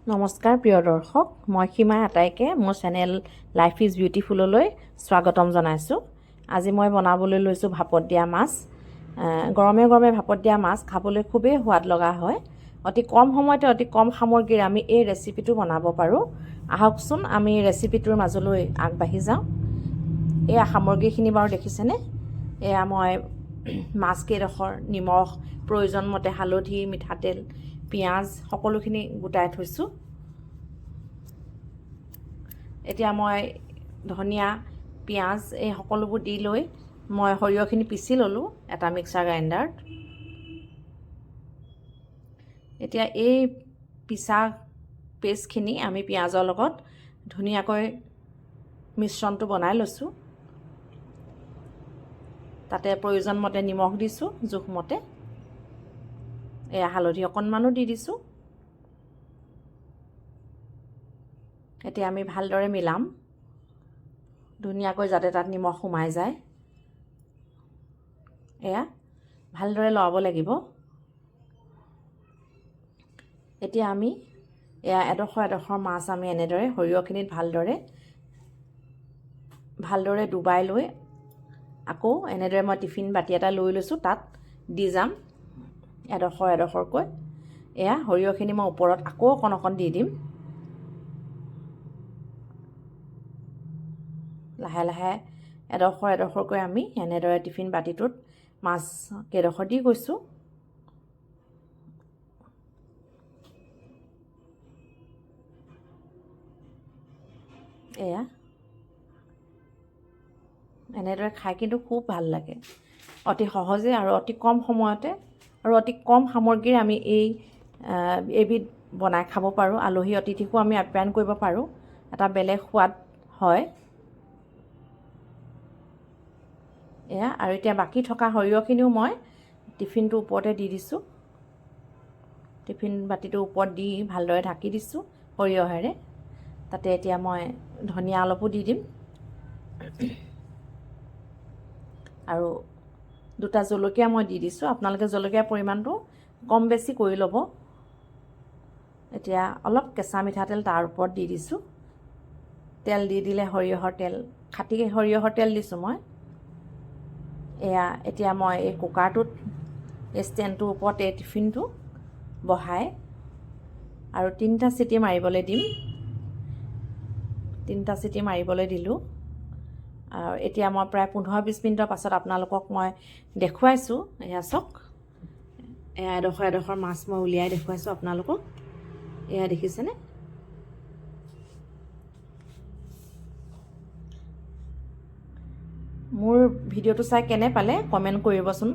নমস্কাৰ প্ৰিয় দৰ্শক, মই সীমা আটাইকে মোৰ চেনেল লাইফ is বিউটিফুললৈ স্বাগতম জনাইছোঁ। আজি মই বনাবলৈ লৈছোঁ ভাপত দিয়া মাছ। গৰমে গৰমে ভাপত দিয়া মাছ খাবলৈ খুবেই সোৱাদ লগা হয়। অতি কম সময়তে অতি কম সামগ্ৰীৰে আমি এই ৰেচিপিটো বনাব পাৰোঁ। আহকচোন, আমি ৰেচিপিটোৰ মাজলৈ আগবাঢ়ি যাওঁ। এয়া সামগ্ৰীখিনি বাৰু দেখিছেনে? এয়া মই মাছ কেইডোখৰ, নিমখ প্ৰয়োজন মতে, হালধি, মিঠাতেল, পিঁয়াজ সকলোখিনি গোটাই থৈছোঁ। এতিয়া মই ধনিয়া, পিঁয়াজ এই সকলোবোৰ দি লৈ মই সৰিয়হখিনি পিচি ল'লোঁ এটা মিক্সাৰ গ্ৰাইণ্ডাৰত। এতিয়া এই পিচা পেষ্টখিনি আমি পিঁয়াজৰ লগত ধুনীয়াকৈ মিশ্ৰণটো বনাই লৈছোঁ। তাতে প্ৰয়োজন মতে নিমখ দিছোঁ জোখমতে। এয়া হালধি অকণমানো দি দিছোঁ। এতিয়া আমি ভালদৰে মিলাম ধুনীয়াকৈ, যাতে তাত নিমখ সোমাই যায়। এয়া ভালদৰে লৰাব লাগিব। এতিয়া আমি এয়া এডোখৰ এডোখৰ মাছ আমি এনেদৰে সৰিয়হখিনিত ভালদৰে ভালদৰে ডুবাই লৈ আকৌ এনেদৰে মই টিফিন বাতি এটা লৈ লৈছোঁ, তাত দি যাম এডোখৰ এডোখৰকৈ। এয়া সৰিয়হখিনি মই ওপৰত আকৌ অকণ অকণ দি দিম। লাহে লাহে এডোখৰ এডোখৰকৈ আমি এনেদৰে টিফিন বাতিটোত মাছ কেইডোখৰ দি গৈছোঁ। এয়া এনেদৰে খাই কিন্তু খুব ভাল লাগে। অতি সহজে আৰু অতি কম সময়তে আৰু অতি কম সামগ্ৰীৰে আমি এইবিধ বনাই খাব পাৰোঁ। আলহী অতিথিকো আমি আপ্যায়ন কৰিব পাৰোঁ, এটা বেলেগ সোৱাদ হয়। এয়া আৰু এতিয়া বাকী থকা সৰিয়হখিনিও মই টিফিনটোৰ ওপৰতে দি দিছোঁ। টিফিন বাতিটোৰ ওপৰত দি ভালদৰে ঢাকি দিছোঁ সৰিয়হেৰে। তাতে এতিয়া মই ধনিয়া অলপো দি দিম আৰু দুটা জলকীয়া মই দি দিছোঁ। আপোনালোকে জলকীয়াৰ পৰিমাণটো কম বেছি কৰি ল'ব। এতিয়া অলপ কেঁচা মিঠাতেল তাৰ ওপৰত দি দিছোঁ। তেল দি দিলে সৰিয়হৰ তেল, খাটি সৰিয়হৰ তেল দিছোঁ মই। এয়া এতিয়া মই এই কুকাৰটোত এই ষ্টেণ্ডটোৰ ওপৰত এই টিফিনটো বহাই আৰু 3টা চিটি মাৰিবলৈ দিম। 3টা চিটি মাৰিবলৈ দিলোঁ আৰু এতিয়া মই প্ৰায় 15-20 মিনিটৰ পাছত আপোনালোকক মই দেখুৱাইছোঁ। এয়া চাওক, এয়া এডোখৰ এডোখৰ মাছ মই উলিয়াই দেখুৱাইছোঁ আপোনালোকক। এয়া দেখিছেনে? মোৰ ভিডিঅ'টো চাই কেনে পালে কমেণ্ট কৰিবচোন।